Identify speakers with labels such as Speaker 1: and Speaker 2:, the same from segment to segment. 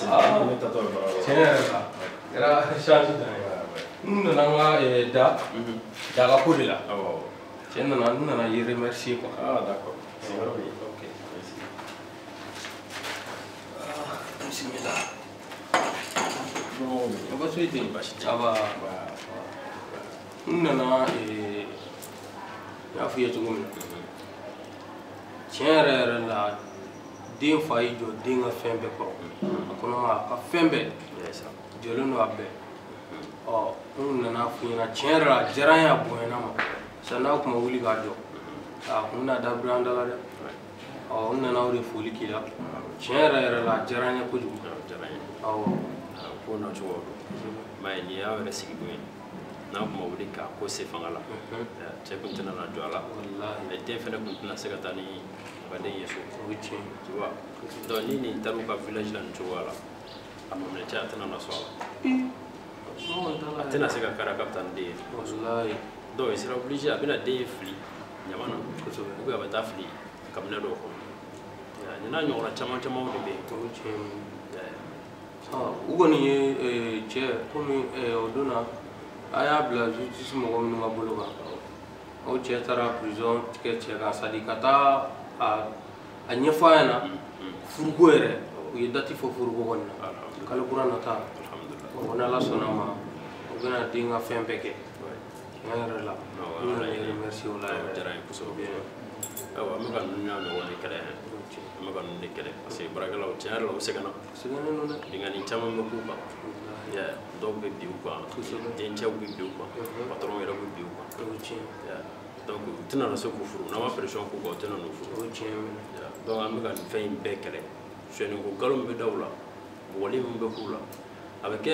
Speaker 1: Ne tatɔ ye baara la.
Speaker 2: Tiɲɛ yɛrɛ la. Kɛra chance dan ye. N nana n ka daga ko de la.
Speaker 1: Awɔ.
Speaker 2: Cɛ nana n nana i remercier quoi.
Speaker 1: Ah d'accord. C'est vrai.
Speaker 2: Ok.
Speaker 1: Merci.
Speaker 2: Bismillah.
Speaker 1: Bon,
Speaker 2: Baasi foyi tɛ yen.
Speaker 1: Baasi tɛ yen.
Speaker 2: Ça va. N nana n y'a f'i ye cogo min na. Tiɲɛ yɛrɛ yɛrɛ la den fa y'i jɔ den ka fɛn bɛɛ kɔrɔ. A kɔnɔma a ka fɛn bɛɛ jɔlen don a bɛɛ. Ɔ n nana f'i ɲɛna tiɲɛ yɛrɛ la a diyara n ye a bonyana ma. Sisan n'a kun ma wuli k'a jɔ a kun bɛna dabiri an da la dɛ. Ɔ n nana o de foli k'i la. Tiɲɛ yɛrɛ yɛrɛ la a diyara n ye kojugu.
Speaker 1: Diyara n ye.
Speaker 2: Awɔ.
Speaker 1: Ko nacogo don. Mais nin y'aw yɛrɛ sigidon ye. N'a kun ma wuli k'a ko se fanga la. Cɛ kun tɛna na jɔ a la.
Speaker 2: Walahi.
Speaker 1: Mais den fɛnɛ kun tɛna se ka taa ni a ka den ye so.
Speaker 2: O ye tiɲɛ ye.
Speaker 1: Tu vois. Donc ni nin taar'u ka village la nin cogoya la, a ma minɛ cɛ a tɛna na sɔn a la. A tɛna se ka kari a ka taa ni den ye.
Speaker 2: Walahi.
Speaker 1: Donc il sera obligé a bɛna den fili ɲama na.
Speaker 2: Kosɛbɛ.
Speaker 1: Ou bien a bɛ taa fili kabinɛ dɔw kɔnɔ. Nin n'a ɲɔgɔnna caman camanw de bɛ yen.
Speaker 2: O ye tiɲɛ ye. U kɔni ye cɛ komi o don na a y'a bila justice mɔgɔ minnu ka bolo kan. O cɛ taara prison tigɛ cɛ kan c'est à dire ka taa a ɲɛfɔ a ɲɛna furuko yɛrɛ u ye date fɔ furuko kɔni na. Kalo kura nata.
Speaker 1: Alhamdulillah.
Speaker 2: O n'Ala sɔnna ma u bɛna den ka fɛn bɛɛ kɛ. Tiɲɛ yɛrɛ la.
Speaker 1: Non,
Speaker 2: N nana i remercier o la
Speaker 1: o
Speaker 2: yɛrɛ.
Speaker 1: diyara n ye kosɛbɛ. Ayiwa an bɛ ka ninnu n'a ɲɔgɔn de kɛlɛ. An bɛ ka ninnu de kɛlɛ parce que baarakɛlaw tiɲɛ yɛrɛ la u sɛgɛnna.
Speaker 2: Sɛgɛnnen don dɛ.
Speaker 1: Binkanni caman bɛ k'u kan. Dɔw bɛ bin u kan, dencɛw bɛ bin u kan, patron yɛrɛ bɛ bin u kan.
Speaker 2: O ye tiɲɛ ye.
Speaker 1: Donc u tɛna na se k'u furu, n'an ma pression k'u kan u tɛna n'u furu.
Speaker 2: O ye tiɲɛ ye.
Speaker 1: Donc an bɛ ka nin fɛn in bɛɛ kɛlɛ. Sonyɛniko nkalon min bɛ da u la, bugɔli min bɛ k'u la, a bɛ kɛ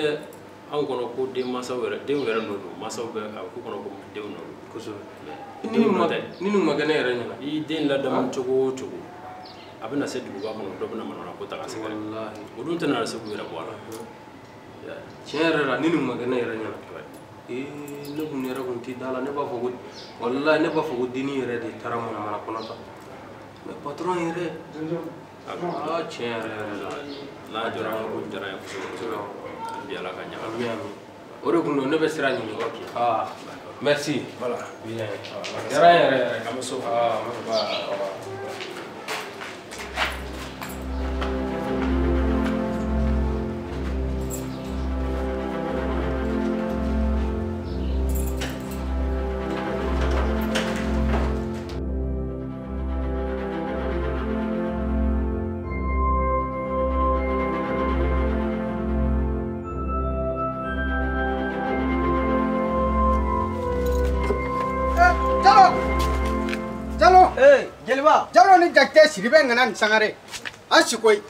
Speaker 1: anw kɔnɔ ko denmansaw yɛrɛ, denw yɛrɛ nɔ don, mansaw bɛ a bɛ k'u kɔnɔ ko denw nɔ don.
Speaker 2: Kosɛbɛ.
Speaker 1: Mais denw nɔ tɛ.
Speaker 2: Ni nin ma kɛ ne yɛrɛ ɲɛna.
Speaker 1: I den ladamu cogo o cogo, a bɛna se duguba kɔnɔ dɔ bɛna manamana ko ta k'a sɛgɛrɛ.
Speaker 2: Walahi.
Speaker 1: O dun tɛna se k'u yɛrɛ bɔ a la.
Speaker 2: Tiɲɛ yɛrɛ la ni nin ma kɛ ne yɛrɛ ɲɛna. Ne kun yɛrɛ kun ti da la ne b'a fɔ ko walahi ne b'a fɔ ko dennin yɛrɛ de taara manamana kɔnɔ ta. Mais patron yɛrɛ. Ah tiɲɛ yɛrɛ yɛrɛ la.
Speaker 1: N'a jɔra an ka ko diyara n ye kosɛbɛ kosɛbɛ. Bi Ala ka ɲa.
Speaker 2: Ami ami. O de kun don ne bɛ sira ɲini.
Speaker 1: Ok.
Speaker 2: Ah merci.
Speaker 1: Voilà.
Speaker 2: Bien. Diyara n yɛrɛ yɛrɛ.
Speaker 1: An bɛ so.
Speaker 2: Ah
Speaker 3: Jalo.
Speaker 4: Eh, Jeliba.
Speaker 3: Jalo ni Jakite Sidibe ŋana ni Sangare. An si koyi.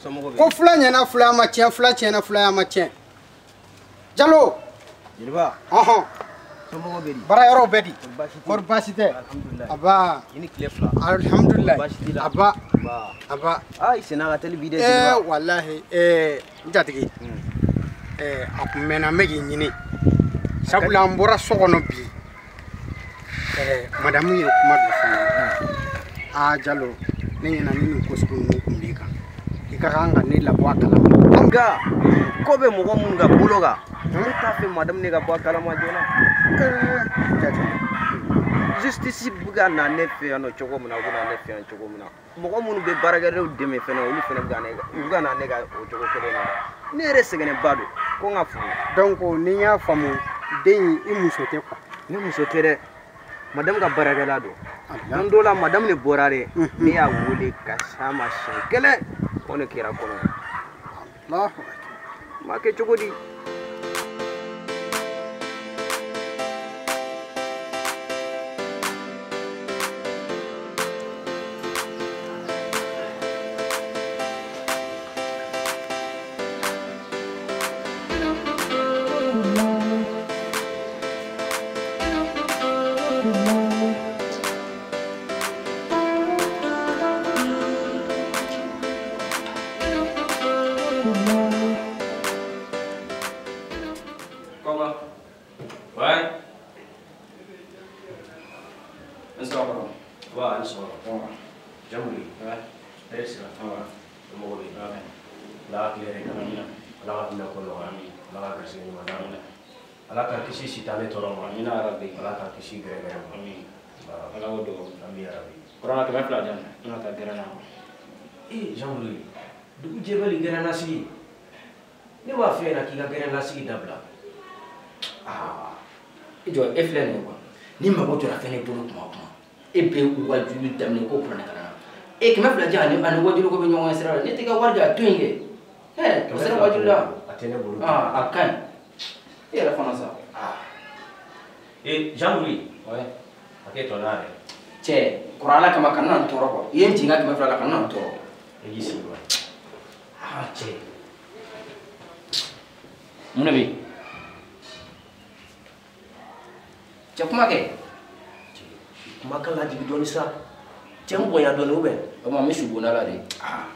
Speaker 4: Somɔgɔw bɛ?
Speaker 3: Ko fila ɲɛna fila ma tiɲɛ, fila tiɲɛna fila ma tiɲɛ. Jalo.
Speaker 4: Jeliba.
Speaker 3: Ɔhɔn.
Speaker 4: Somɔgɔw bɛ di?
Speaker 3: Baara yɔrɔw bɛ di?
Speaker 4: Kɔri
Speaker 3: baasi tɛ?
Speaker 4: Alhamdulilayi.
Speaker 3: Aba.
Speaker 4: I ni tile fila.
Speaker 3: Alhamdulilayi.
Speaker 4: Baasi t'i la?
Speaker 3: Aba.
Speaker 4: Aba.
Speaker 3: Aba.
Speaker 4: Aa i senna ka teli bi dɛ Jeliba.
Speaker 3: Ɛɛ walahi ɛɛ n jatigi. Ɛɛ a kun mɛnna n bɛ k'i ɲini. Sabula an bɔra so kɔnɔ bi. Madame ye kuma dɔ fɔ n ye. Aa Jalo ne ɲɛna ni nin ko sugu ninnu kun b'i kan i ka kan ka ne labɔ a kalama.
Speaker 4: Nka ko bɛ mɔgɔ minnu ka bolo kan ne t'a fɛ madame ne ka bɔ a kalama joona.
Speaker 3: Jatigi.
Speaker 4: Justice bɛ ka na ne fɛ yan nɔ cogo min na u bɛ na ne fɛ yan cogo min na mɔgɔ minnu bɛ baarakɛlaw dɛmɛ fɛnɛ olu fɛnɛ bɛ ka ne u bɛ ka na ne ka o cogo kelen na ne yɛrɛ sɛgɛnnenba don ko n ka furu.
Speaker 3: Donc ni n y'a faamu den in i muso tɛ quoi.
Speaker 4: Ne muso tɛ dɛ. Madame ka baarakɛla don. Don dɔ la madame de bɔra dɛ. Ne y'a wele ka s'a ma siɲɛ kelen ko ne kɛra kɔnɔ.
Speaker 3: Allahu akbar.
Speaker 4: N b'a kɛ cogo di?
Speaker 5: Ala ka tile yɛrɛ kan. Ala ka hinɛ ko nɔgɔya. Ala ka garisɛgɛ ɲuman d'an ma. Ala ka kisi sitanɛ tɔɔrɔ ma.
Speaker 6: Amina yarabi.
Speaker 5: Ala ka kisi gɛrɛgɛrɛ ma.
Speaker 6: Amin. Ala k'o dugawu.
Speaker 5: Amin yarabi.
Speaker 6: Kɔrɔna 200 di yan. N ka taa gɛrɛn na.
Speaker 5: Ee Jean-Louis, dugu jɛbali gɛrɛn na sigi. Ne b'a f'e ɲɛna k'i ka gɛrɛn na sigi dabila.
Speaker 7: Aa i jɔ e filɛ nin ye quoi. Ni mago jɔra fɛn ne bolo kuma o kuma. E bɛ wajulu daminɛ ko kuranɛ kalan na. E 200 di yan ani wajulu ko bɛ ɲɔgɔn sira la. Ne tɛ ka wari di a to yen kɛ. Ɛɛ o sera wajulu la.
Speaker 5: A tɛ ne bolo.
Speaker 7: Aa a ka ɲi. E yɛrɛ fana sa.
Speaker 5: Ee Jean-Louis.
Speaker 7: Ouais.
Speaker 5: A k'e tɔ n'a yɛrɛ.
Speaker 7: Cɛ kɔrɔ Ala kama kana na n tɔɔrɔ quoi. I ye n jigin ka 200 la kana na n tɔɔrɔ.
Speaker 5: E k'i sigi wa. Aa cɛ.
Speaker 7: Mun de bɛ yen? Cɛ kuma kɛ.
Speaker 5: Kumakan lajigin dɔɔni sa. Cɛ n bonya dɔɔni ou bien?
Speaker 7: O tuma n bɛ su bonda la de.
Speaker 5: Aa.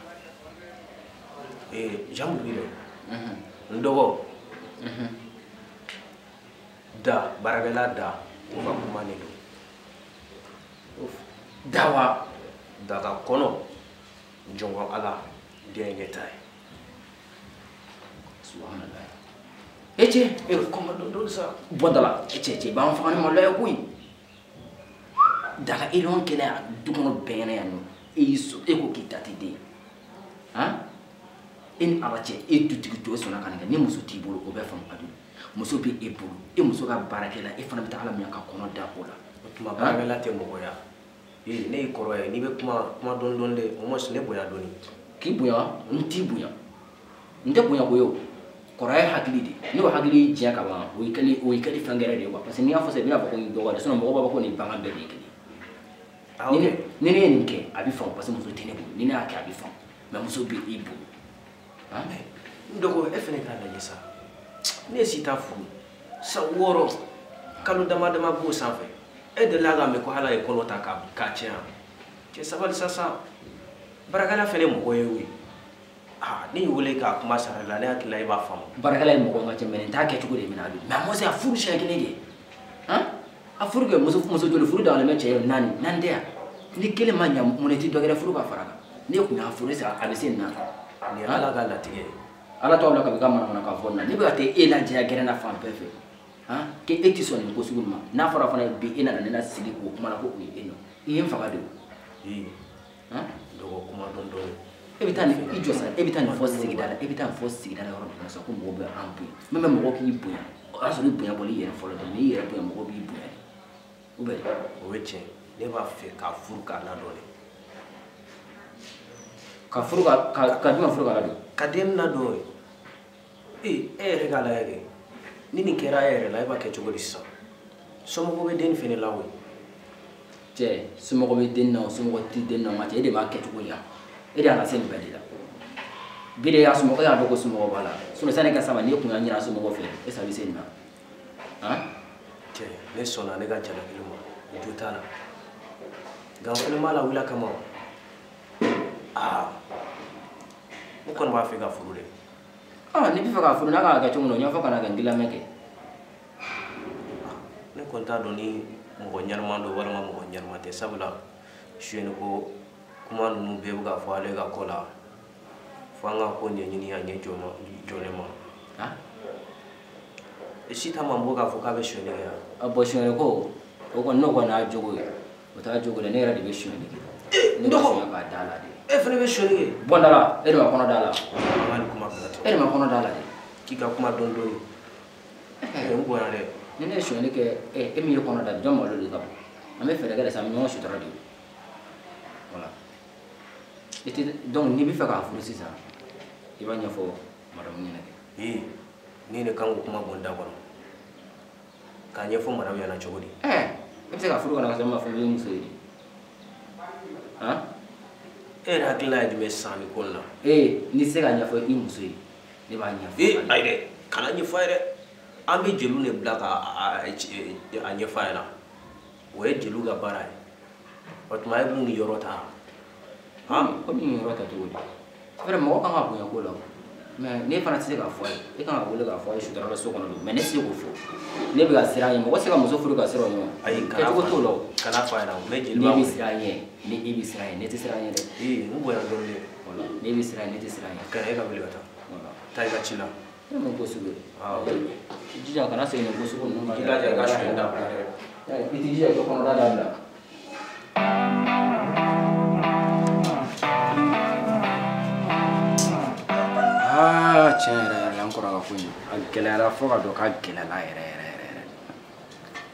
Speaker 5: Ee Jean-Louis dɛ. N dɔgɔ. Da baarakɛla da o ka kuma de don.
Speaker 7: Da wa?
Speaker 5: Daga kɔnɔ jɔnkɔ Ala den ye ne ta ye.
Speaker 7: Subhanallah. E cɛ
Speaker 5: e kuma dɔɔni sa.
Speaker 7: Bɔ da la. E cɛ i b'an faga ni maloya ye koyi. Daga e lɔn kɛnɛ yan du kɔnɔ bɛɛ ɲɛna yan nɔ. E y'i sɔn e ko k'i ta tɛ den ye. Han? E ni Ala cɛ e dutigi to e sɔnna ka nin kɛ ni muso t'i bolo o bɛɛ faamu ka dun. Muso bɛ e bolo e muso ka baarakɛla e fana bɛ taa Ala minɛ ka kɔnɔ da o la.
Speaker 5: O tuma baarakɛla tɛ mɔgɔ ya. Ee ne y'i kɔrɔ ye n'i bɛ kuma dɔɔni dɔɔni dɛ au moins ne bonya dɔɔni.
Speaker 7: K'i bonya n t'i bonya. N tɛ bonya ko ye o. Kɔrɔya ye hakili de ye. N'o hakili y'i diya ka ban o y'i kɛli fɛn gɛrɛ de ye quoi. Parce que n'i y'a fɔ sisan i bɛna fɔ ko n dɔgɔ de sinon mɔgɔw b'a fɔ ko nin bagan bɛɛ de ye kelen ye. Ni ne ye nin kɛ a bɛ faamu parce que muso tɛ ne bolo ni ne y'a kɛ a bɛ faamu mais muso bɛ e bolo.
Speaker 5: N dɔgɔ e fana k'a lajɛ sa. Ne ye Sita furu san 6 kalo dama dama b'o sanfɛ. E delila k'a mɛn ko Ala ye kɔnɔ ta k'a tiɲɛ. Cɛ sabali sa sa. Baarakɛla fana ye mɔgɔ ye koyi. Aa ne y'i wele k'a kuma sara la ne hakili la i b'a faamu.
Speaker 7: Baarakɛla ye mɔgɔ ka cɛ mais nin t'a kɛcogo de minɛ a bolo mais a ma se a furu siɲɛ kelen kɛ. Han? A furu kɛ muso joli furu dagalen bɛ cɛ ye 4 tɛ yan. Ni kelen ma ɲa mun tɛ dɔ wɛrɛ furu ka fara kan. Ne kun y'a furu sa a bɛ se nin na.
Speaker 5: Nin ye Ala ka latigɛ ye.
Speaker 7: Ala t'aw la ka bɛ ka manamana k'a fɔ nin na. Ne bɛ ka taa e lajɛya gɛrɛn na fan bɛɛ fɛ. Han? K'e tɛ sɔn nin ko sugu ma. N'a fɔra fana bi e nana ne la sigi k'o kuma la ko o ye e nɔ. I ye n faga de o.
Speaker 5: Ee.
Speaker 7: Han?
Speaker 5: Dɔgɔ kuma dɔɔni dɔɔni.
Speaker 7: E bɛ taa nin i jɔ sa e bɛ taa nin fɔ sigida la e bɛ taa nin fɔ sigida la yɔrɔ jumɛn sa ko mɔgɔw bɛ an bonya. Même mɔgɔ k'i bonya o y'a sɔrɔ i bonya bɔra i yɛrɛ fɔlɔ de n'i yɛrɛ bonya mɔgɔw b'i bonya de. Ou bien?
Speaker 5: O ye tiɲɛ. Ne b'a fɛ ka furu k'a ladɔn de.
Speaker 7: Ka furu ka jumɛn furu k'a ladon?
Speaker 5: Ka den ladon. Ee e yɛrɛ k'a lajɛ kɛ. Ni nin kɛra e yɛrɛ la e b'a kɛ cogo di sisan? Somɔgɔw bɛ den fɛnɛ la koyi.
Speaker 7: Cɛ somɔgɔw bɛ den na o somɔgɔ tɛ den na o nka cɛ e de b'a kɛcogo ɲa. E de y'a lase nin bɛɛ de la. Bi de y'a somɔgɔ e y'a dɔn ko somɔgɔ b'a la. Sinon sani ka s'a ma n'e kun y'a ɲini a somɔgɔw fɛ e sa bɛ se nin na. Han?
Speaker 5: Cɛ ne sɔnna ne ka jalakili ma jo t'a la. Nka n fɛnɛ m'a lawuli a kama o. Aa ne kɔni b'a fɛ ka furu dɛ.
Speaker 7: Ah n'i bɛ fɛ ka furu n'a kan ka kɛ cogo min na o ɲɛfɔ ka na kɛ n dilan mɛn kɛ.
Speaker 5: Ne kɔni t'a dɔn ni mɔgɔ ɲɛnama don walima mɔgɔ ɲɛnama tɛ sabula suyɛni ko kuma ninnu bɛɛ bɛ ka fɔ ale ka ko la fo an ka ko ɲɛɲini a ɲɛ jɔlen ma.
Speaker 7: Han?
Speaker 5: Sita ma bɔ k'a fɔ k'a bɛ suyɛni kɛ yan.
Speaker 7: A bɔn suyɛni ko o kɔni n'o kɔni y'a jogo ye o t'a jogo ye ne yɛrɛ de bɛ suyɛni kɛ.
Speaker 5: Ee
Speaker 7: ne bɛ suyɛn k'a da la de.
Speaker 5: E fana bɛ suyɛni kɛ?
Speaker 7: Bɔ n da la e de ma kɔnɔ da la.
Speaker 5: An ka nin kuma bila ten.
Speaker 7: E de ma kɔnɔ da la dɛ.
Speaker 5: K'i ka kuma dɔɔni dɔɔni. N bonya dɛ.
Speaker 7: Ni ne ye suyɛni kɛ e min ye kɔnɔ da jɔn malo de ka bon. An bɛ fɛɛrɛ kɛ de sa an bɛ ɲɔgɔn sutura de. Voilà. I tɛ donc n'i bɛ fɛ k'a furu sisan i b'a ɲɛfɔ madame ɲɛna kɛ.
Speaker 5: Ee ne ne kan k'o kuma bɔ n da kɔnɔ. K'a ɲɛfɔ madame ɲɛna cogo di?
Speaker 7: Ɛɛ e bɛ se ka furu ka na ka sɔrɔ e m'a fɔ n ye muso ye de. Han?
Speaker 5: E yɛrɛ hakilina ye jumɛn sisan nin ko in na?
Speaker 7: Ee n'i tɛ se k'a ɲɛfɔ i muso ye ne b'a ɲɛfɔ.
Speaker 5: Ee ayi dɛ kana ɲɛfɔ a ye dɛ. An bɛ jeliw de bila ka a ɲɛfɔ a ɲɛna. O ye jeliw ka baara ye. O tuma e b'u ni yɔrɔ ta. Han?
Speaker 7: Komi nin yɔrɔ ta cogo di? C'est vrai mɔgɔ kan ka bonya ko la o. Mais ne fana tɛ se k'a fɔ a ye. E kan ka wele k'a fɔ a ye sutura la so kɔnɔ don. Mais ne tɛ se k'o fɔ. Ne bɛ ka siran a ɲɛ. Mɔgɔ tɛ se ka muso furu ka siran o ɲɛ.
Speaker 5: Ayi, kana
Speaker 7: kɛcogo t'o la o.
Speaker 5: Kana fɔ a ɲɛna, n bɛ jeliba
Speaker 7: wele. Ne bɛ siran a ɲɛ. Ni e bɛ siran a ɲɛ, ne tɛ siran a ɲɛ dɛ.
Speaker 5: Ee, n bonya dɔɔnin dɛ.
Speaker 7: Voilà, ne bɛ siran a ɲɛ, ne tɛ siran a ɲɛ.
Speaker 5: Ka e ka wuli ka taa.
Speaker 7: Voilà.
Speaker 5: Taa i ka ci la.
Speaker 7: E mun ko sugu ye?
Speaker 5: Awɔ.
Speaker 7: Jija kana segin nin ko sugu ninnu kan.
Speaker 5: Jilaja i ka sonyɛni dabila dɛ.
Speaker 7: I t'i jija i ka kɔnɔda dabila. Aa tiɲɛ yɛrɛ yɛrɛ la n kɔrɔ ka ko in a gɛlɛyara fo ka dɔn k'a gɛlɛyara yɛrɛ yɛrɛ yɛrɛ yɛrɛ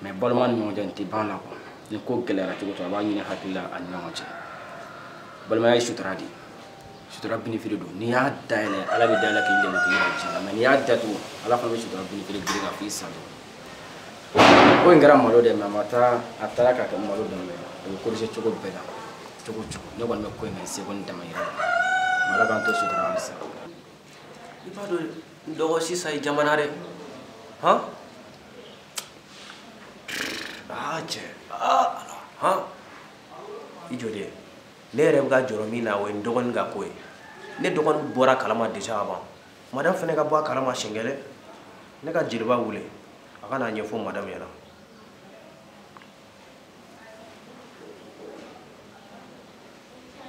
Speaker 7: mais balima ni ɲɔgɔn cɛ nin tɛ ban la quoi ni ko gɛlɛyara cogo cogo a b'a ɲini hakili la a ni ɲɔgɔn cɛ balimaya ye sutura de ye sutura binifili don n'i y'a dayɛlɛ ala bɛ dayɛlɛ k'i dɛmɛ k'i yɛrɛ diɲɛ la mais n'i y'a datugu ala fana bɛ sutura binifili girin ka f'i sa dɔrɔn ko in kɛra malo de mais a ma taa a taara k'a kɛ malo dɔrɔn mais o bɛ corriger cogo bɛɛ la cogo cogo ne kɔni bɛ ko in kɛ n seko ni damayira la mais ala k'an to sutura halisa.
Speaker 5: I b'a dɔn n dɔgɔ sisan i jamana dɛ han aa cɛ aa ala han i jɔ dɛ ne yɛrɛ bɛ ka jɔrɔ min na o ye n dɔgɔnin ka ko ye ne dɔgɔnin bɔra kalama déjà ka ban madame fana ka bɔ a kalama siɲɛ kelen ne ka jeliba wele a ka n'a ɲɛfɔ madame ɲɛna.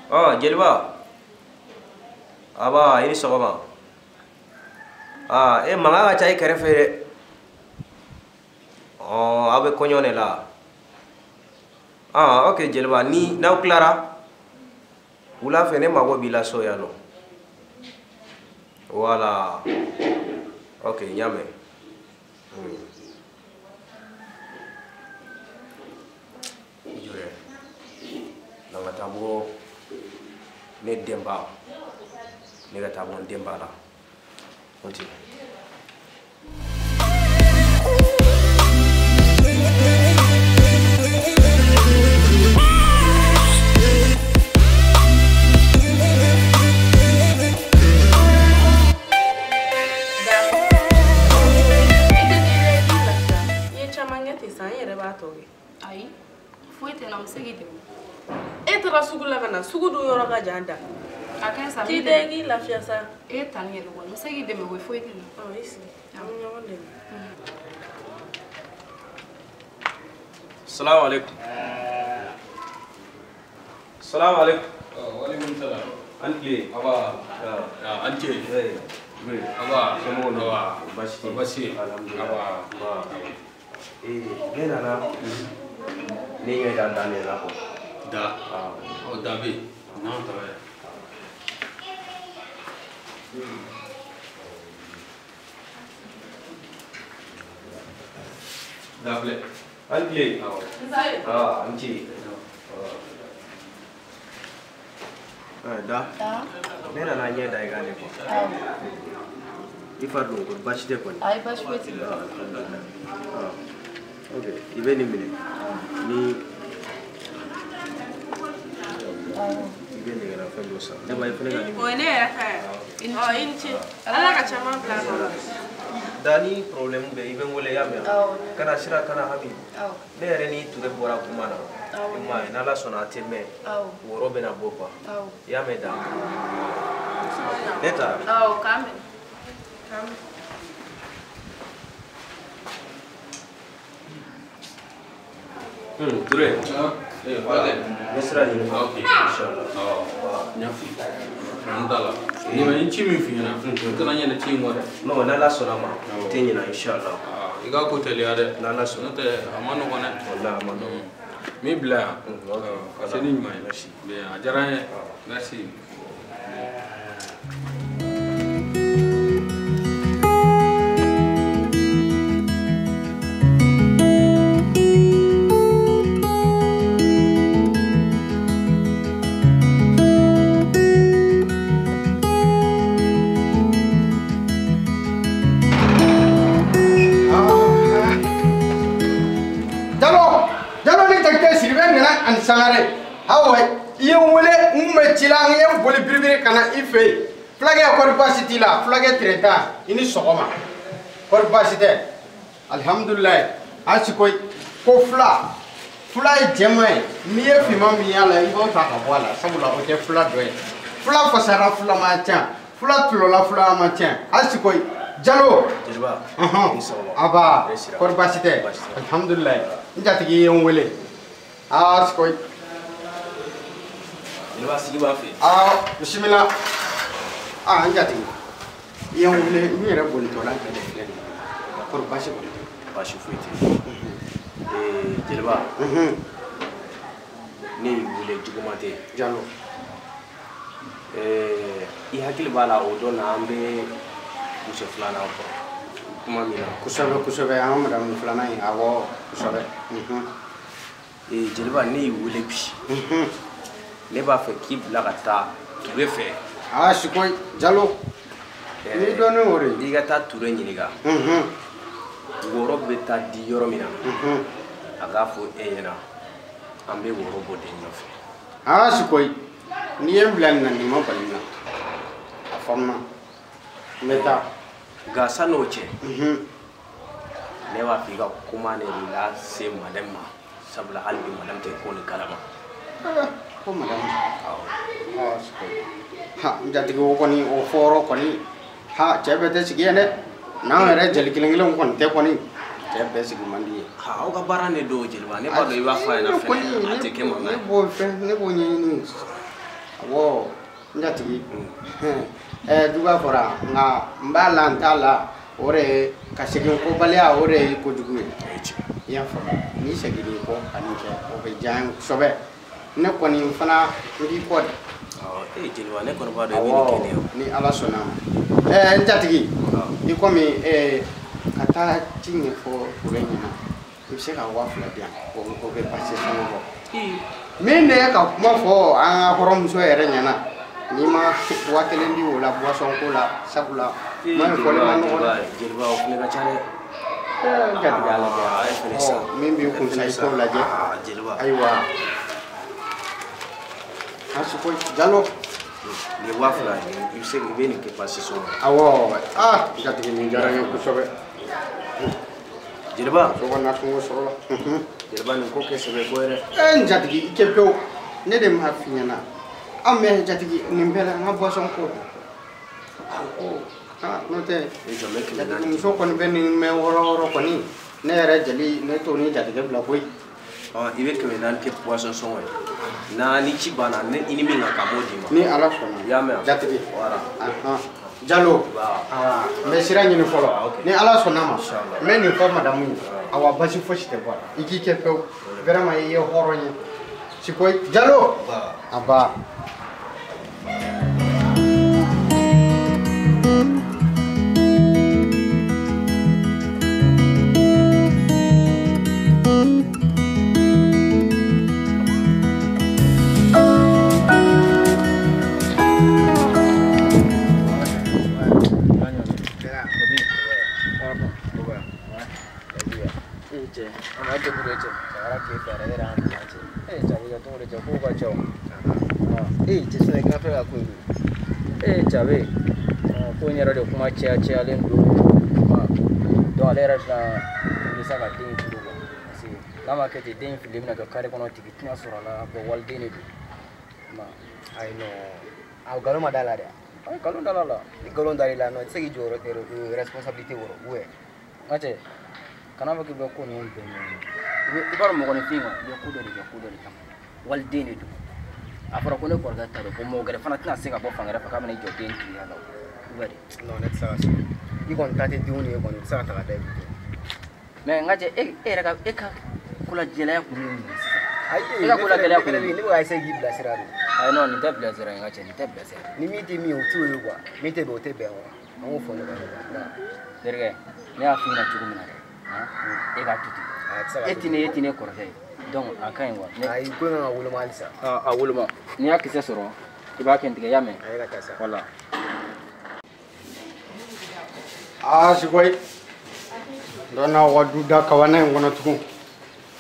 Speaker 5: Ɔ jeliba aba i ni sɔgɔma. Ah, e mankan ka ca i kɛrɛfɛ dɛ. Ɔ aw bɛ kɔɲɔ de la. Ah, ok jeliba ni n'aw tilara wula fɛ ne mago b'i la so yan nɔ. Voilà. Ok, n y'a mɛn. I jɔ dɛ. Na n ka taa bɔ ne denba. Ne ka taa bɔ n denba la. Continue.
Speaker 8: Ayi, foyi tɛ n na, n bɛ se k'i dɛmɛ. E taara sugu la ka na, sugu dun yɔrɔ ka jan da. A ka ɲi sa. K'i da i k'i lafiya sa. E ta ni yɛrɛ kɔni, n bɛ se k'i dɛmɛ koyi, foyi tɛ n na. Ɔ i sigi, an bɛ ɲɔgɔn dɛmɛ.
Speaker 5: Salamu alaikum. Salamu alaikum.
Speaker 6: Waaleykum salam.
Speaker 5: An tile.
Speaker 6: Aba. An ce. Aba.
Speaker 5: Somɔgɔw dun?
Speaker 6: Aba.
Speaker 5: Baasi tɛ yen.
Speaker 6: Baasi tɛ yen.
Speaker 5: Alhamdulilayi.
Speaker 6: Aba.
Speaker 5: Ee ne nana ne ɲɛ da da ne la kɔ.
Speaker 6: Da. Ɔ da bɛ yen. N'an ta bɛ. Da filɛ.
Speaker 5: An tile.
Speaker 6: Awɔ.
Speaker 5: Aa an ce. Da. Ne nana ɲɛ da i kan de kɔ. I fa dun ko baasi tɛ kɔni.
Speaker 8: Ayi baasi foyi tɛ.
Speaker 5: Alhamdulilayi. Ok, i bɛ nin minɛ ni i bɛ nɛgɛlafɛn dɔ san ne ba i fana ka nin minɛ.
Speaker 8: O ye ne yɛrɛ ta ye. Ɔ i ni ce. Ala ka caman bila a nɔ la.
Speaker 5: Da ni problème bɛ i bɛ n wele i y'a mɛn kana siran kana hami ne yɛrɛ ni Ture bɔra kuma na i m'a ye n'Ala sɔnna a tɛ mɛn wɔrɔ bɛna bɔ quoi i y'a mɛn da ne taara.
Speaker 8: Awɔ k'an bɛn. K'an bɛn.
Speaker 6: Ture. Voilà.
Speaker 5: N bɛ sira ɲini.
Speaker 6: Ok.
Speaker 5: Inchallah.
Speaker 6: Awɔ. N y'a f'i ye. N t'a la. Ni ma n ci min f'i ɲɛna, n kana ɲinɛ ci in kɔ dɛ.
Speaker 5: Non, n'Ala sɔnna ma, n tɛ ɲinɛ inchallah.
Speaker 6: I ka ko teliya dɛ.
Speaker 5: N'Ala sɔnna.
Speaker 6: N'o tɛ a ma nɔgɔn dɛ.
Speaker 5: Walahi a ma nɔgɔn.
Speaker 6: N b'i bila yan. Ka se ni ɲuman ye.
Speaker 5: Merci.
Speaker 6: Bien, a diyara n ye. Merci.
Speaker 3: Sangare awo i ye n wele n kun bɛ ci la n ye n boli biribiri ka na i fɛ yen fulakɛ kɔri baasi t'i la fulakɛ tere tan i ni sɔgɔma kɔri baasi tɛ alihamudulilayi an si koyi ko fula fula ye jɛman ye n'i ye finman min y'a la i b'o ta ka bɔ a la sabula o tɛ fula dɔ ye fula fasara fula man ca Fula tulola fula ma tiɲɛ. Hali sikoyi. Jalo.
Speaker 5: Jeliba. I sɔgɔma.
Speaker 3: Aba. Kɔri baasi tɛ. Alhamdulilayi. N jatigi ye n wele. Aa sikoyi.
Speaker 5: Jeliba sigi b'an fɛ.
Speaker 3: Aa bisimila. Aa n jatigi. I ye n wele n yɛrɛ bolitɔla bɛɛ de filɛ nin ye. Kɔri baasi kɔni tɛ.
Speaker 5: Baasi foyi tɛ. Jeliba. Ne y'i wele juguman tɛ.
Speaker 3: Jalo.
Speaker 5: I hakili b'a la o don na an bɛ muso filanan kɔrɔ kuma min na.
Speaker 3: Kosɛbɛ kosɛbɛ an ka madamu filanan in awɔ kosɛbɛ.
Speaker 5: Jeliba ne y'i wele bi. Ne b'a fɛ k'i bila ka taa Ture fɛ.
Speaker 3: Aa sikoyi Jalo. N'i dɔnnen o de.
Speaker 5: I ka taa Ture ɲininka. Woro bɛ taa di yɔrɔ min na. A k'a fɔ e ɲɛna an bɛ woro bɔ den nɔfɛ.
Speaker 3: Aa sikoyi n'i ye n bila nin na nin ma bali n na. A faamuna. N bɛ taa.
Speaker 5: Nka san'o cɛ. Ne b'a fɛ i ka kuma de lase madame ma sabula hali bi madame tɛ ko nin kalama.
Speaker 3: Ko madame. Awɔ. Aa sikoyi. Ha n jatigi o kɔni o fɔyɔrɔ kɔni ha cɛ bɛɛ tɛ sigi yen dɛ. N'anw yɛrɛ jeli kelen kelenw kɔni tɛ kɔni cɛ bɛɛ sigi man di ye.
Speaker 5: Ha aw ka baara de don jeliba ne b'a dɔn i b'a fɔ a ɲɛna fɛnɛ a tɛ kɛ mankan ye.
Speaker 3: Ne b'o fɛn ne b'o ɲɛɲini. Awɔ n jatigi. Juguya fɔra nka n b'a la n t'a la o de ye ka segin kobaliya o de ye kojugu ye. I y'a faamu n'i seginn'i kɔ ka nin kɛ o bɛ diya n ye kosɛbɛ. Ne kɔni fana n b'i kɔ de.
Speaker 5: Awɔ jeliba ne kɔni b'a dɔn i bɛ nin kɛ ne ye.
Speaker 3: Ni Ala sɔnna a ma. N jatigi i komi ka taa ci ɲɛfɔ Ture ɲɛna i bɛ se ka 2000 di yan o bɛ pase sɔngɔ bɔ. Min de ye ka kuma fɔ an ka hɔrɔnmuso yɛrɛ ɲɛna n'i ma 1000 di o la boisson ko la sabula ma nin fɔli ma nɔgɔn dɛ.
Speaker 5: Jeliba o fana ka ca dɛ.
Speaker 3: N jatigi a lajɛ. Min b'i kun sa i k'o lajɛ.
Speaker 5: Jeliba.
Speaker 3: Ayiwa. Asi koyi Jalo.
Speaker 5: Nin ye 2000 ye i bɛ se i bɛ nin kɛ pase sɔngɔ.
Speaker 3: Awɔ aa n jatigi nin diyara n ye kosɛbɛ.
Speaker 5: Jeliba.
Speaker 3: So ka nasɔngɔ sɔrɔ la.
Speaker 5: Jeliba nin ko kɛ sɛbɛ ko ye dɛ.
Speaker 3: N jatigi i kɛ pewu ne de m'a f'i ɲɛna. An bɛ jatigi nin bɛɛ la an ka boisson ko. N'o tɛ jatigi muso kɔni bɛ nin mɛn wɔɔrɔ wɔɔrɔ kɔni ne yɛrɛ jeli ne t'o ni jatigɛ bila koyi.
Speaker 5: I bɛ 400 kɛ boisson sɔngɔ ye. N'a ni ci banna ne i ni min ka kan n b'o d'i ma.
Speaker 3: Ni Ala sɔnna.
Speaker 5: I y'a mɛn wa?
Speaker 3: Jatigi.
Speaker 5: Voilà.
Speaker 3: Jalo. N bɛ sira ɲini fɔlɔ. Ni Ala sɔnna ma. N bɛ nin fɔ madamu ye. Awa basi fosi tɛ bɔ a la. I k'i kɛ pewu. Vraiment i ye hɔrɔn ye. Sikoyi Jalo. Aba.
Speaker 7: Jabe ko in yɛrɛ de kuma caya cayalen don donc ale yɛrɛ bɛna wuli sa ka den furu quoi parce que n'a ma kɛ ten den fililen bɛna kɛ carré kɔnɔ tigi tɛna sɔrɔ a la bon waliden de don.
Speaker 4: Ayi non a nkalon ma da la dɛ.
Speaker 7: Ayi nkalon da la.
Speaker 4: Ni nkalon dar'i la non i tɛ se k'i jɔ responsabilité kɔrɔ ou bien.
Speaker 7: N ka cɛ kana fɔ k'i bɛ ko ninnu bɛɛ ɲɛɲini i b'a dɔn mɔgɔninfin quoi i bɛ ko dɔ de kɛ ko dɔ de kama waliden de don. A fɔra ko ne kɔrɔkɛ ta don ko mɔgɔ wɛrɛ fana tɛna se ka bɔ fan wɛrɛ fɛ k'a bɛna i jɔ den tiriya la o bɛ de.
Speaker 4: Non ne tɛ se ka sɔn i kɔni ta tɛ denw de ye kɔni i tɛ se ka ta ka da i kun.
Speaker 7: Mais n ka cɛ e yɛrɛ ka e ka kolajɛlɛya kun ye mun ye sisan.
Speaker 4: Ayi
Speaker 7: e ka kolagɛlɛya kun ye mun ye.
Speaker 4: Ne bɛ ka essayer k'i bilasira de.
Speaker 7: Ayi non nin tɛ bilasira ye n ka cɛ nin tɛ bilasira.
Speaker 4: Ni min tɛ min ye o t'o ye quoi min tɛ bɛn o tɛ bɛn quoi an k'o fɔ ɲɔgɔn ye quoi.
Speaker 7: Terikɛ ne y'a f'i ɲɛna cogo min na dɛ e k'a to ten. E tɛ ne e tɛ ne kɔrɔkɛ ye. Donc a ka ɲi quoi.
Speaker 4: Ayi ko in kan ka woloma halisa.
Speaker 7: A woloma n'i y'a kisɛ sɔrɔ i b'a kɛ n tigɛ i y'a mɛn.
Speaker 4: A ye ka taa sa.
Speaker 7: Voilà.
Speaker 3: Aa sikoyi dɔ n'aw ka du da kawana in kɔnɔ tugun.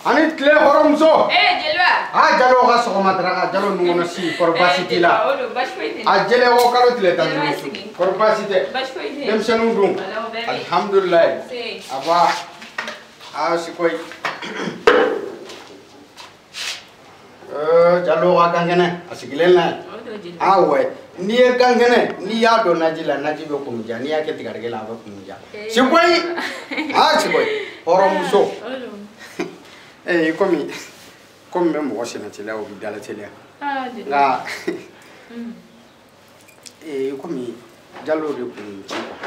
Speaker 3: Ani tile hɔrɔnmuso.
Speaker 8: Jeliba.
Speaker 3: Aa Jalo ka sɔgɔma daraka Jalo nun kɔnɔ si kɔrɔ baasi t'i la.
Speaker 8: O don baasi foyi tɛ.
Speaker 3: A jɛlɛ o kalo tile 15. Kɔrɔ baasi tɛ.
Speaker 8: Baasi foyi tɛ.
Speaker 3: Denmisɛnninw dun. Alihamudulilayi. Aba. Aa sikoyi. Jalo ka kan kɛnɛ a sigilen na. Ah ouais. N'i ye gan kɛnɛ n'i y'a dɔn naji la naji bɛ kumu ja n'i y'a kɛ tigadɛgɛ la a bɛ kumu ja. Sikoyi aa Sikoyi hɔrɔnmuso. Ee komi komi n bɛ mɔgɔ sɛnɛ teliya o bɛ dala teliya. Nka ee komi Jalo de kun ci quoi.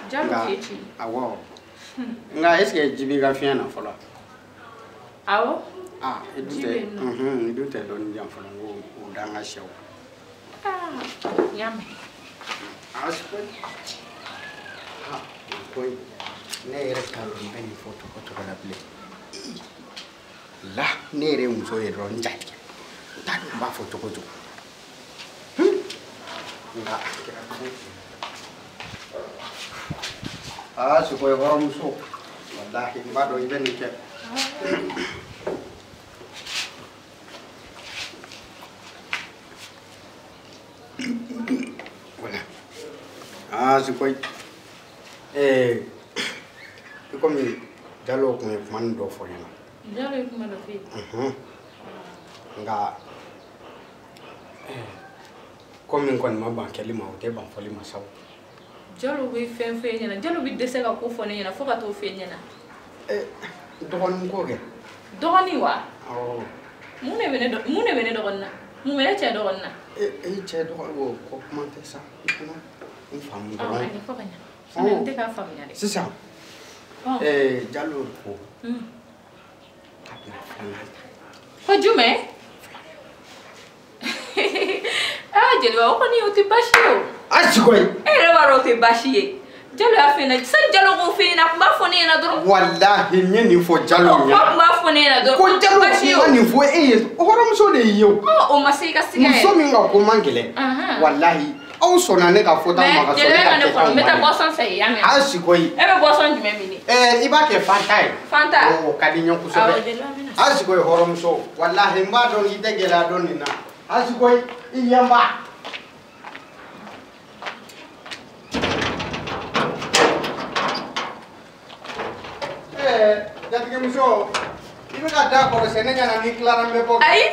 Speaker 8: Jalo k'e ci?
Speaker 3: Awɔ. Nka est ce que ji b'i ka fiɲɛ na fɔlɔ?
Speaker 8: Awɔ.
Speaker 3: Ah i dun tɛ i dun tɛ dɔɔni di yan fɔlɔ n ko o d'an ka sɛw.
Speaker 8: Ah n y'a mɛn.
Speaker 3: Ah Sikoyi. Ah koyi ne yɛrɛ t'a dɔn n bɛ nin fɔ cogo cogo la bilen. La ne yɛrɛ ye muso ye dɔrɔn n ja tigɛ n t'a dɔn n b'a fɔ cogo cogo. Nka a kɛra cogo aa Sikoyi hɔrɔnmuso walahi n b'a dɔn i bɛ nin kɛ. Voilà. Ah Sikoyi i komi Jalo kun ye kuma nin dɔ fɔ n ɲɛna.
Speaker 8: Jalo ye kuma dɔ f'e ye?
Speaker 3: Nka komi n kɔni ma ban kɛli ma o tɛ ban fɔli ma sa o.
Speaker 8: Jalo bɛ fɛn f'e ɲɛna Jalo bɛ dɛsɛ ka ko fɔ ne ɲɛna fo ka t'o f'e ɲɛna.
Speaker 3: Dɔgɔnin ko kɛ.
Speaker 8: Dɔgɔnin wa?
Speaker 3: Awɔ.
Speaker 8: Mun de bɛ ne dɔgɔnin na? Mun bɛ ne cɛ dɔgɔnin na?
Speaker 3: E cɛ dɔgɔnin o ko kuma tɛ sa i kana n faamu dɔrɔn.
Speaker 8: Awɔ a ɲɛfɔ ka ɲa. Sinon n tɛ k'a faamuya dɛ.
Speaker 3: Sisan Jalo ko k'a bɛna filanan ta.
Speaker 8: Ko jumɛn? Ah Jeliba o kɔni o tɛ baasi ye o.
Speaker 3: A Sikoyi.
Speaker 8: E yɛrɛ b'a dɔn o tɛ baasi ye. Jalo y'a f'i ɲɛna sani Jalo k'o f'i ɲɛna a tun b'a fɔ ne ɲɛna dɔrɔn.
Speaker 3: Walahi n ye nin fɔ Jalo ɲɛna.
Speaker 8: O tun b'a fɔ ne ɲɛna dɔrɔn.
Speaker 3: Ko Jalo ma nin fɔ e ye hɔrɔnmuso de y'i ye o.
Speaker 8: O ma se i ka siga yɛrɛ.
Speaker 3: Muso min ka ko man gɛlɛn. Walahi aw sɔnna ne ka fɔta ma ka sɔrɔ ne ka kɛtaw ma.
Speaker 8: N bɛ taa boisson san i y'a mɛn.
Speaker 3: A Sikoyi.
Speaker 8: E bɛ boisson jumɛn min?
Speaker 3: I b'a kɛ Fanta ye.
Speaker 8: Fanta.
Speaker 3: O ka di n ye kosɛbɛ.
Speaker 8: Awɔ Jeliba n bɛ na.
Speaker 3: A Sikoyi hɔrɔnmuso walahi n b'a dɔn i tɛ gɛlɛya dɔn nin na. A Sikoyi i ɲɛ b'a. Jatigimuso i bɛ ka da kɔlɔsi ne ɲɛna ni tilara n bɛ bɔ.
Speaker 8: Ayi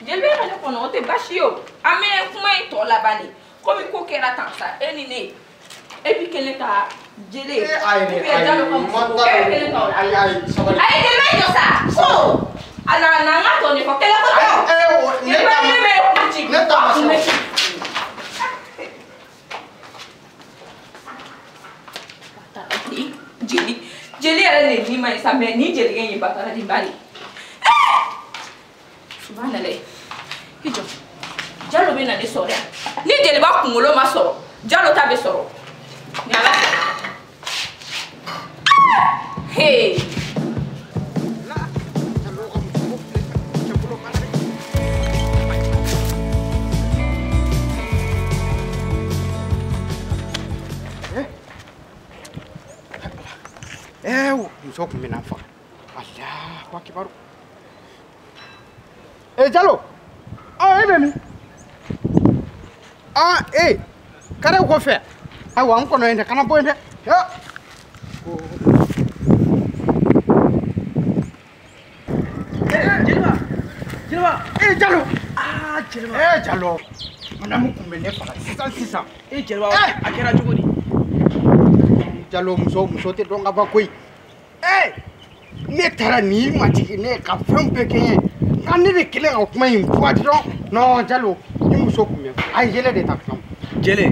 Speaker 8: Jeliba ka ne kɔnɔ o tɛ baasi ye o an bɛ kuma in tɔ laban de komi ko kɛra tan sa e ni ne e bi kelen ka jele
Speaker 3: ayi
Speaker 8: ou Jalo ka muso e bɛ kelen ta o la.
Speaker 3: Ayi ayi sabali.
Speaker 8: Ayi Jeliba jɔ sa ko a na na n ka tɔ ɲɛfɔ kɛlɛ ko tɛ o. Jeliba ne bɛ kun ci.
Speaker 3: Ne ta ma se.
Speaker 8: Jeli jeli yɛrɛ de ni ma ye sa mɛ ni jelikɛ in ye batara de ba de. Subhanallah i jɔ Jalo bɛ na ne sɔrɔ yan ni jeliba kunkolo ma sɔrɔ Jalo ta bɛ sɔrɔ ni Ala sɔnna. Hey.
Speaker 3: Muso kun bɛna n faga Alahu akibaru. Jalo e bɛ min? Kare kɔfɛ ayiwa n kɔnɔ yen dɛ kana bɔ yen dɛ.
Speaker 5: Jeliba Jeliba.
Speaker 3: Jalo.
Speaker 5: Ah Jeliba.
Speaker 3: Jalo madame kun bɛ ne faga sisan sisan.
Speaker 5: Jeliba a kɛra cogo di?
Speaker 3: Jalo muso tɛ dɔn ka ban koyi. Ne taara nin majigin ne ka fɛn bɛɛ kɛ n ye nka ne de kelen ka kuma in fɔ dɔrɔn non Jalo ni muso kun bɛ a ye jele de ta kuma.
Speaker 5: Jele?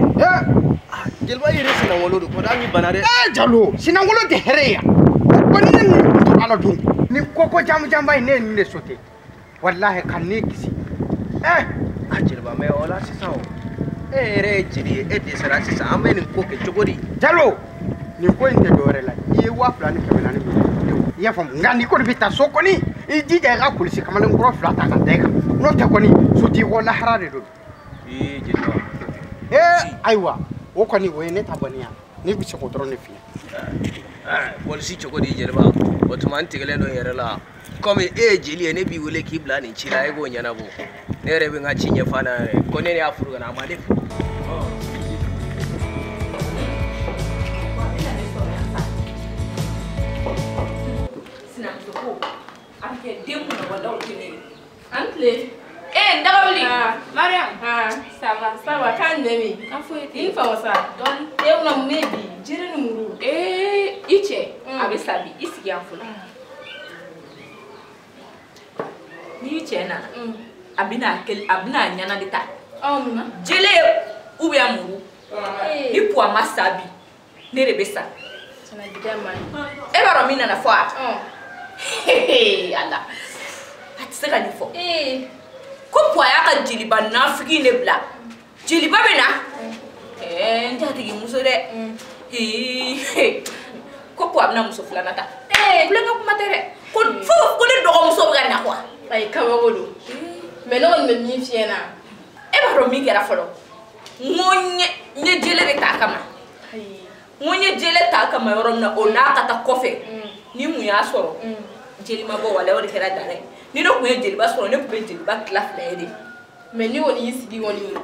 Speaker 5: Jeliba i yɛrɛ sinangolo don kɔni hali ni bana dɛ.
Speaker 3: Jalo sinangolo tɛ hɛrɛ ye yan ko ni ne nin to ala dun ni koko jamujanba in ne ye nin de sote walahi ka ne kisi.
Speaker 4: Jeliba mɛ o la sisan o e yɛrɛ ye jeli ye e dɛsɛra sisan an bɛ nin ko kɛ cogo di?
Speaker 3: Jalo nin ko in tɛ dɔwɛrɛ la i ye 2400 minɛ i y'a faamu nka n'i kɔni bɛ taa so kɔni i jija i ka kulisi kamalenkɔrɔ 2 ta ka da i kan n'o tɛ kɔni sotigi kɔ lahara de don.
Speaker 4: Ee jeliba.
Speaker 3: Ayiwa o kɔni o ye ne ta bannen ye ne bɛ se k'o dɔrɔn de f'i ɲɛna.
Speaker 4: Polisi cogo di jeliba o tuma n tigɛlen don n yɛrɛ la komi e ye jeli ye ne b'i wele k'i bila nin ci la e k'o ɲɛnabɔ ne yɛrɛ bɛ n ka ci ɲɛf'a ɲɛna ko ne de y'a furu ka na a ma ne furu.
Speaker 8: Sinamuso ko a bɛ kɛ den kunna walaw tɛ ne ye. An tile.
Speaker 9: Eh, ndakawuli. Mariam.
Speaker 8: Ça va, ça va. Kan nemi.
Speaker 9: Kan foyi tɛ.
Speaker 8: I fa wa sa.
Speaker 9: Dɔɔni.
Speaker 8: E una mun bɛ bi? Jiri ni muru.
Speaker 9: Eh, i cɛ. A bɛ sa bi. I sigi yan fɔlɔ. N'i cɛ nana, a bɛna a ɲɛna de ta.
Speaker 8: Ɔ mun na?
Speaker 9: Jele ou bien muru. Ni puwa ma sa bi, ne de bɛ sa. E b'a dɔn min nana fɔ a? Ala. A tɛ se ka nin fɔ. Ko puwa y'a ka jeliba nafigi de bila. Jeliba bɛ na. N jatigi muso dɛ. Ko puwa bɛna muso filanan ta. Kulonkɛ kuma tɛ dɛ. Ko fo ko ne dɔgɔmuso bɛ ka na kuwa.
Speaker 8: Ayi kabako don. Mais ne kɔni bɛ min f'i ɲɛna.
Speaker 9: E b'a dɔn min kɛra fɔlɔ. N ko n ye jele de t'a kama. N ko n ye jele t'a kama yɔrɔ min na o n'a ka taa kɔfɛ. Ni mun y'a sɔrɔ. Jeli ma bɔ wala o de kɛra dara ye. Ni ne tun ye jeliba sɔrɔ ne tun bɛ jeliba tila fila ye de.
Speaker 8: Mais ni kɔni y'i sigi kɔni u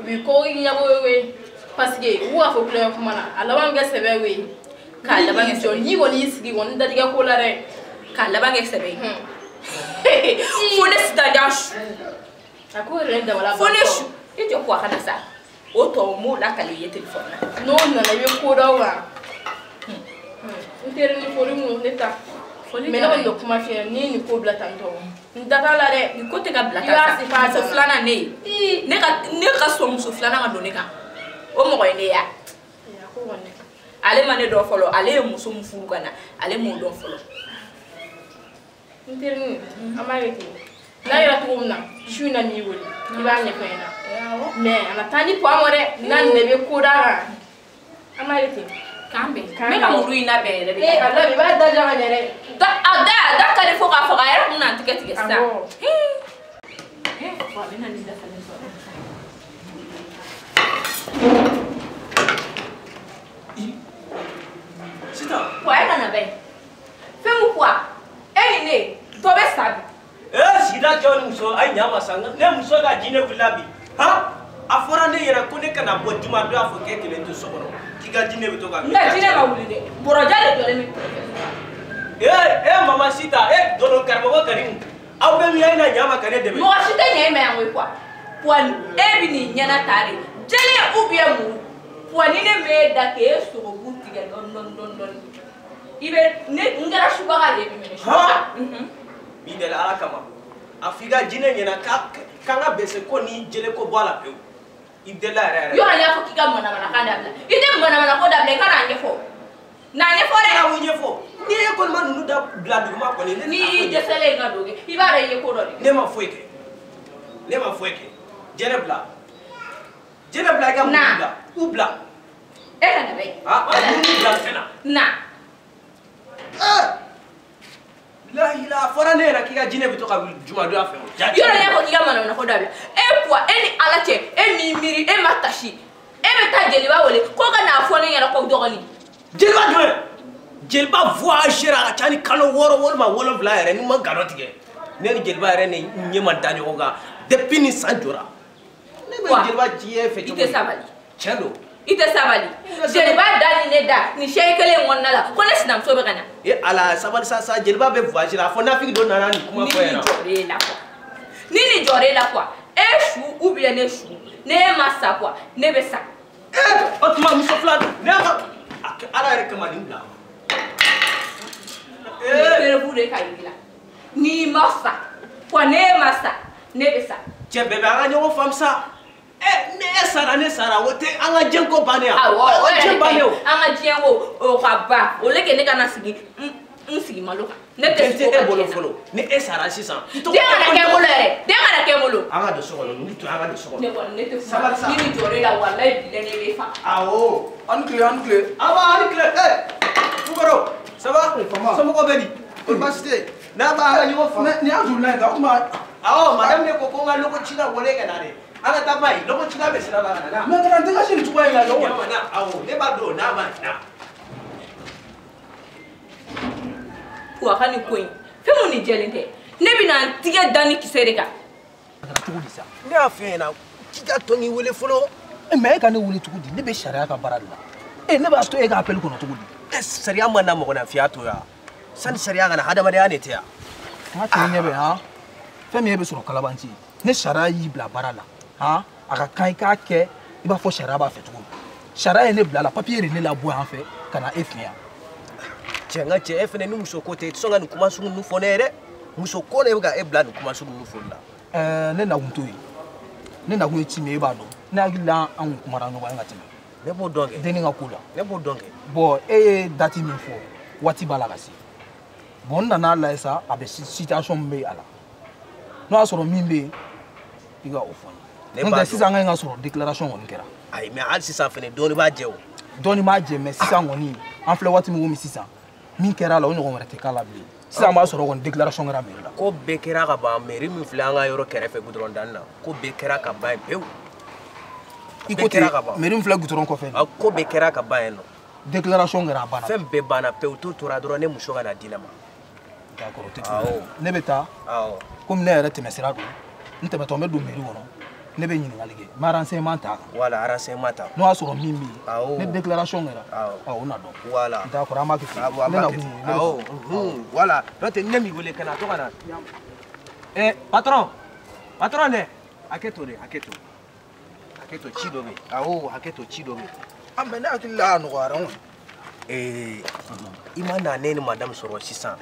Speaker 8: b'i kɔ ɲɛbɔ ye parce que u b'a fɔ kulonkɛ kuma na a laban bɛ kɛ sɛbɛ ye.
Speaker 9: K'a laban kɛ sɛbɛ ye.
Speaker 8: N'i kɔni y'i sigi kɔni datigɛ ko la dɛ.
Speaker 9: K'a laban kɛ sɛbɛ ye. Fo ne sitanjan su.
Speaker 8: A ko yɛrɛ dabala.
Speaker 9: Fo ne su. I jɔ ko a kana sa. O tɔ n b'o lakale i ye telefɔni na.
Speaker 8: N'o nana i bɛ ko d'aw kan. N teri ni foli mun ne ta. Mais ne kɔni bɛ kuma f'i ɲɛna n'i ye nin ko bila tan tɔ n da t'a la dɛ.
Speaker 9: Nin ko tɛ ka bila tan sa. Muso filanan ne ye. Ne ka sɔn muso filanan ka don ne kan. O mɔgɔ ye ne ye. Ale ma ne dɔn fɔlɔ. Ale ye muso min furu ka na ale m'o dɔn fɔlɔ.
Speaker 8: N terinin an b'a kɛ ten. N'a yɛrɛ cogo min na su in na n'i wele i b'a ɲɛfɔ ɲɛna. Mais a na taa ni puwa ma dɛ. N'a nana i bɛ ko d'a kan. An b'a kɛ ten.
Speaker 9: K'an bɛn. N bɛ ka muru in labɛn yɛrɛ de.
Speaker 8: A labɛn i b'a da ja ka ɲɛ dɛ.
Speaker 9: A da ka di fo k'a faga a yɛrɛ kun na n tigɛ tigɛ sisan. Awɔ. A bɛ na nin dafalen sɔrɔ.
Speaker 5: Sitan.
Speaker 9: Puwa e ka na bɛ. Fɛn mun puwa e ni ne dɔ bɛ sa bi.
Speaker 5: Sigida cɛw ni muso a ye ɲa ma sa ne muso ka jinɛ wulila bi. Han a fɔra ne ɲɛna ko ne kana bɔ juma don a fɔ k'e kelen to so kɔnɔ. K'i ka jinɛ bɛ to ka.
Speaker 9: N ka jinɛ ma wuli dɛ. Bɔrɔja de jɔlen bɛ kɛrɛfɛ.
Speaker 5: Mama Sita dɔdɔ karamɔgɔ Karimu aw bɛ min na ɲa ma ka ne dɛmɛ.
Speaker 9: Mɔgɔ si tɛ ɲɛ e ma yan koyi puwa. Puwa e bɛ nin ɲɛna ta de. Jele ou bien muru. Puwa ni ne m'e da k'e sogobu tigɛ dɔɔni dɔɔni dɔɔni dɔɔni. I bɛ ne n kɛra subaga de ye bi minɛ subaga.
Speaker 5: Bi deli Ala kama a f'i ka jinɛ ɲɛna k'an ka bɛsɛ ko ni jele ko bɔ a la pewu. I delila yɛrɛ yɛrɛ.
Speaker 9: Yɔrɔ n y'a fɔ k'i ka manamanakan dabila. I tɛ manamanako dabila i ka n'a ɲɛfɔ. N'a ɲɛfɔ dɛ.
Speaker 5: N'a ɲɛfɔ. N'i ye kɔni ma ninnu da bila duguma kɔni.
Speaker 9: N'i y'i dɛsɛlen ye ka don kɛ i b'a dɔn i ye ko dɔ de kɛ.
Speaker 5: Ne ma foyi kɛ. Ne ma foyi kɛ. Jɛnɛ bila. Jɛnɛ bila i ka muru bila. U bila.
Speaker 9: E ka na bɛ.
Speaker 5: Muru bila fɛn na.
Speaker 9: Na.
Speaker 5: Lahila a fɔra ne ɲɛna k'i ka jinɛ bɛ to ka wuli jumadonya fɛ o.
Speaker 9: Yɔrɔ n y'a fɔ k'i ka manamanako dabila. E puwa e ni Ala cɛ e m'i miiri e ma tasi e bɛ taa jeliba wele ko ka n'a fɔ ne ɲɛna ko dɔgɔnin.
Speaker 5: Jeliba jumɛn? Jeliba voyagera a ka ca ni kalo 6 walima 7 yɛrɛ ni ma nkalon tigɛ. Ne ni jeliba yɛrɛ ni ɲɛ ma da ɲɔgɔn kan depuis ni san jɔra. Ne bɛ jeliba ci e fɛ cogo di?
Speaker 9: I tɛ sabali.
Speaker 5: Tiɲɛ don.
Speaker 9: I tɛ sabali. Jeliba da ni ne da nin siɲɛ kelen in kɔnɔna la ko ne sinamuso bɛ ka na.
Speaker 5: E Ala sabali sa sa jeliba bɛ voyage la a fɔ nafigi dɔ nana nin kuma fɔ ɲɛna.
Speaker 9: Ni nin jɔr'e la quoi. Ni nin jɔr'e la quoi. E su ou bien ne su ne ma sa quoi ne bɛ sa.
Speaker 5: O tuma muso fila don ne ma Ala yɛrɛ kama nin bila.
Speaker 9: Preuve de ka yir'i la. N'i ma sa quoi ne ma sa ne bɛ sa.
Speaker 5: Cɛ bɛɛ bɛ an ka ɲɔgɔn faamu sa. Ne e sara ne sara o tɛ an ka diɲɛ ko bannen wa?
Speaker 9: Awɔ o
Speaker 5: yɛrɛ
Speaker 9: de ka ɲi an ka diɲɛ ko o ka ban o le kɛ ne ka na sigi n sigi malo kan. Ne tɛ sigi o
Speaker 5: e
Speaker 9: ka
Speaker 5: bolo
Speaker 9: diɲɛ na.
Speaker 5: Fɔlɔ ni e sara sisan.
Speaker 9: Den kana kɛ n bolo yɛrɛ den kana kɛ n bolo.
Speaker 5: An ka don so kɔnɔ ni to an ka don so kɔnɔ.
Speaker 9: Ne kɔni ne tɛ
Speaker 5: sabali sa.
Speaker 9: Ni nin jɔr'e la walayi bilayi ne b'e faga.
Speaker 5: Awɔ.
Speaker 6: Aw ni tile aw ni tile.
Speaker 5: Aba aw ni tile Fukaro ça va? Somɔgɔw bɛ di? Kɔni baasi tɛ yen? N'a b'a ka ɲɔgɔn faamu.
Speaker 6: Nin y'a joli ye tan o tuma.
Speaker 5: Awɔ madame ne ko ko n ka lɔgɔ cila wele ka na de. An ka taa ba ye lɔgɔ cila bɛ sira la ka na.
Speaker 6: Mais kana n tɛ ka si nin cogoya in na dɛ.
Speaker 5: Na awɔ ne b'a dɔn n'a ma na.
Speaker 9: Wa ka nin ko in fɛn mun ni jɛlen tɛ ne bɛna n tigɛ da ni kisɛ de kan.
Speaker 6: A kɛra cogo di sa?
Speaker 5: Ne y'a f'i ɲɛna k'i ka tɔ n'i wele fɔlɔ.
Speaker 6: Mais e ka ne wele cogo di? Ne bɛ sariya ka baara de la. Ne b'a to e ka appel kɔnɔ cogo di?
Speaker 5: Sariya ma na mɔgɔninfinya to yan. Sani sariya ka na hadamadenya de tɛ yan.
Speaker 6: N ka cɛ ɲɛ bɛ han fɛn min e bɛ sɔrɔ kalabanci.
Speaker 10: Ne sariya y'i bila baara la, han, a ka kan i k'a kɛ i b'a fɔ sariya b'a fɛ cogo min. Sariya ye ne bila la, papier de ne labɔ yan fɛ ka na e fɛ yan.
Speaker 5: Cɛ n ka cɛ, e fɛnɛ ni muso ko tɛ, i tɛ sɔn ka nin kuma sugu ninnu fɔ ne ye dɛ. Muso ko de bɛ ka e bila nin kuma sugu ninnu fɔli la.
Speaker 10: Ne nakun t'o ye. Ne nakun ye ci min ye, e b'a dɔn. Ne hakili la an kun kumara ɲɔgɔn ye ka tɛmɛ.
Speaker 5: Ne b'o dɔn kɛ.
Speaker 10: Denni ka ko la.
Speaker 5: Ne b'o dɔn kɛ.
Speaker 10: Bon, e ye date min fɔ, waati b'a la ka se. Bon, n nana lajɛ sa, a bɛ situation min bɛ a la. N'o y'a sɔrɔ min bɛ yen, i ka o fɔ n ye. N'o tɛ sisan ka ɲi ka sɔrɔ déclaration kɔni kɛra.
Speaker 5: Ayi, mais hali sisan fɛnɛ dɔɔni b'a jɛ o.
Speaker 10: Dɔɔni b'a jɛ, mais sisan kɔni an filɛ waati min komi sisan, min kɛra a la o ɲɔgɔn wɛrɛ tɛ k'a la bilen. Sisan b'a sɔrɔ kɔni déclaration kɛra mairie la.
Speaker 5: Ko bɛɛ kɛra ka ban, mairie min filɛ an ka yɔrɔ kɛrɛfɛ goudron danni na, ko bɛɛ kɛra ka ban yen pewu.
Speaker 10: I ko ten, mairie min filɛ goudron kɔfɛ.
Speaker 5: Ko bɛɛ kɛra ka ban yen nɔ.
Speaker 10: Déclaration kɛra a banna.
Speaker 5: Fɛn bɛɛ banna pewu, to tora dɔrɔn ne muso ka na di ne ma.
Speaker 10: D'accord, o tɛ problème. Ne bɛ taa. Komi ne yɛrɛ tɛmɛsira don, n tɛmɛtɔ n bɛ don mairie kɔnɔ, ne bɛ ɲininkali kɛ, n bɛ renseignement ta a kan.
Speaker 5: Voilà, renseignement ta.
Speaker 10: N'o y'a sɔrɔ min bɛ yen, ne déclaration kɛra, o na dɔn.
Speaker 5: Voilà.
Speaker 10: D'accord, an b'a kɛ ten. Ne na kun ye.
Speaker 5: Awɔ, voilà. N'o tɛ ne m'i wele ka na, to ka na. Eh, patron, patron dɛ, hakɛ to dɛ, hakɛ to. Hakɛ to, ci dɔ bɛ yen. Awɔ, hakɛ to, ci dɔ bɛ yen.
Speaker 10: Ah, mais ne hakili la a nɔgɔyara n kɔni.
Speaker 5: Eh, i ma na ne ni madame sɔrɔ sisan,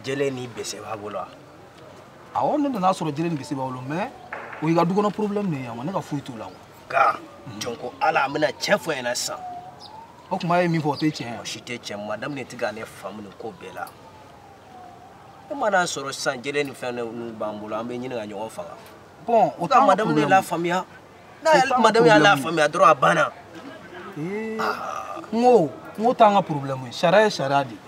Speaker 5: jɛlɛ ni bɛsɛ b'a bolo wa?
Speaker 10: Awɔ, ne nana sɔrɔ jɛlɛ ni bɛsɛ b'a bolo, mais o y'i ka du kɔnɔ problème de ye yan, ne ka foyi t'o la quoi.
Speaker 5: Nka jɔn ko Ala, an bɛna tiɲɛ fɔ ɲɛna sisan.
Speaker 10: O tuma e ye min fɔ o tɛ tiɲɛ ye.
Speaker 5: O si tɛ tiɲɛ, madame de tɛ ka ne faamu nin ko bɛɛ la. Ne mana sɔrɔ sisan jɛlɛ ni fɛn ninnu b'an bolo, an bɛ ɲini ka ɲɔgɔn faga.
Speaker 10: Bon, o t'an ka
Speaker 5: madame de la faamuya. N'a madame y'a la faamuya dɔrɔn a banna.
Speaker 10: N ko t'an ka problème ye, sariya ye sariya de ye.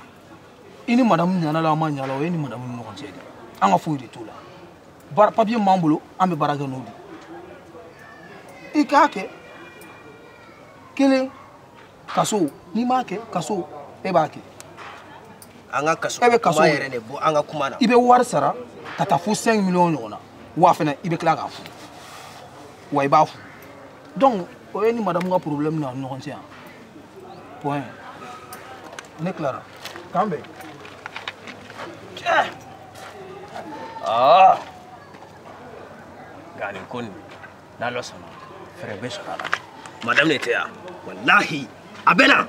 Speaker 10: I ni madame ɲana la, an ma ɲa la, o ye ni madame ni ɲɔgɔn cɛ de. An ka foyi de t'o la. Baara papier min b'an bolo, an bɛ baara kɛ n'o de ye. I k'a kɛ kelen kaso, n'i m'a kɛ kaso, e b'a kɛ.
Speaker 5: An ka kaso
Speaker 10: e bɛ kaso
Speaker 5: kuma yɛrɛ de bɔ an ka kuma na.
Speaker 10: I bɛ wari sara ka taa fo 5 millions ɲɔgɔn na, wa fɛnɛ i bɛ tila k'a furu, wa i b'a furu. Donc o ye ni madame ka problème n'a ɲɔgɔn cɛ yan. Point. Ne tilara. K'an bɛn.
Speaker 5: Ah. Nka nin ko nin, n'Ala sɔnna, fɛɛrɛ bɛ sɔrɔ a la. Madame de tɛ yan, walahi a bɛ na.